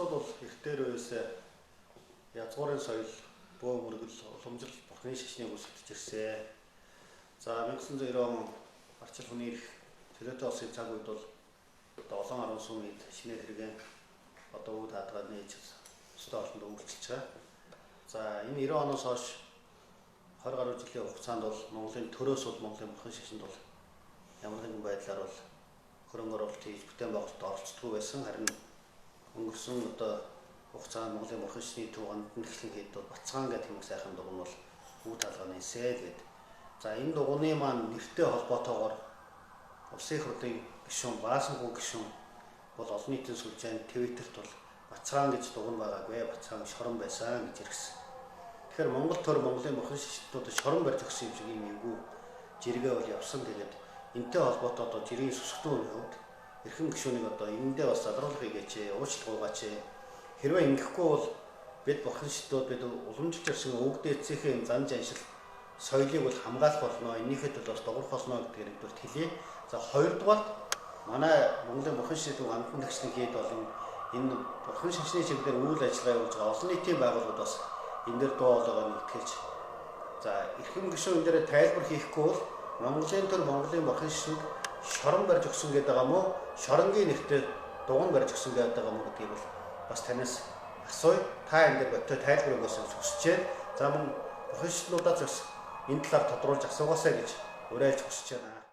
Монголчууд бол эртээр үеэсээ язгуурын соёл, бөө мөргөл, уламжлал бурхны шашныг үүсгэж ирсэн. За 1990 он арчил хүний эрх чөлөөтэй улсын цаг үед бол одоо олон арван сум үед шинээр хэрэгэн одоо үүд хаадгаа нээж өстой олонд үйлчилж байгаа. За энэ 90 оноос хойш 20 гаруй жилийн хугацаанд бол Монголын төрөөс бол Монголын бурхан шашинд бол ямар нэгэн байдлаар бол хөрөнгө оруулалт хийж бүтээн байгуулалтад оролцдоггүй байсан. Харин өнгөрсөн одоо хугацаанд Монголын бурхан шашны төв гандан эхлэн хэд бол Бацгаан гэдэг юм сайхан дугуй нь бол үүд хаалгаа нээсэ гээд. За энэ дугуйны маань нэртэй холбоотойгоор Улсын их хурлын гишүүн Баасанхүү гишүүн бол олон нийтийн сүлжээнд Твиттерт бол Бацгаан гэж дугуй байгаагүй, Бацгаан шорон байсан гэж ирсэн. Тэгэхээр Монгол төр Монголын бурхан шашинтууд шорон барьж өгсөн юм шиг юм эвгүй жиргээ бол явсан. Тэгээд энтэй холбоотой одоо жирийн сүсгтэн хувьд эрхэм гишүүнийг одоо энэндээ бас залруулах хийгээч, уучлах угаач. Хэрвээ ингэхгүй бол бид бурхан шашинтууд бид уламжилж ирсэн өвөг дээдсийнхээ энэ зан жаншил соёлыг бол хамгаалах болно. Энийхээ төлөө бас дугуйрах болно гэдгээр нэгдүгээрт хэлье. За хоёрдугаарт манай Монголын бурхан шашны гандан тагчлан хийд болон энэ бурхан шашны чиглэлээр үйл ажиллагаа явуулж байгаа олон нийтийн байгууллагууд бас энэ дээр дуу хоолойгоо нэгтгэж, за эрхэм гишүүн энэ дээр тайлбар хийхгүй бол Монголын төр Монголын бурхан шашныг шорон барьж өгсөн гэдэг байгаа мó, шоронгийн нэртэй дугуй барьж өгсөн гэдэг байгаа мó гэдгийг бол бас танаас асууя. Та энэ дээр бодтой тайлбар өгөөсэй гэж хүсэж байна. За мөн бурхан шашнуудаас бас энэ талаар тодруулж асуугаасай гэж уриалж хүсэж байна.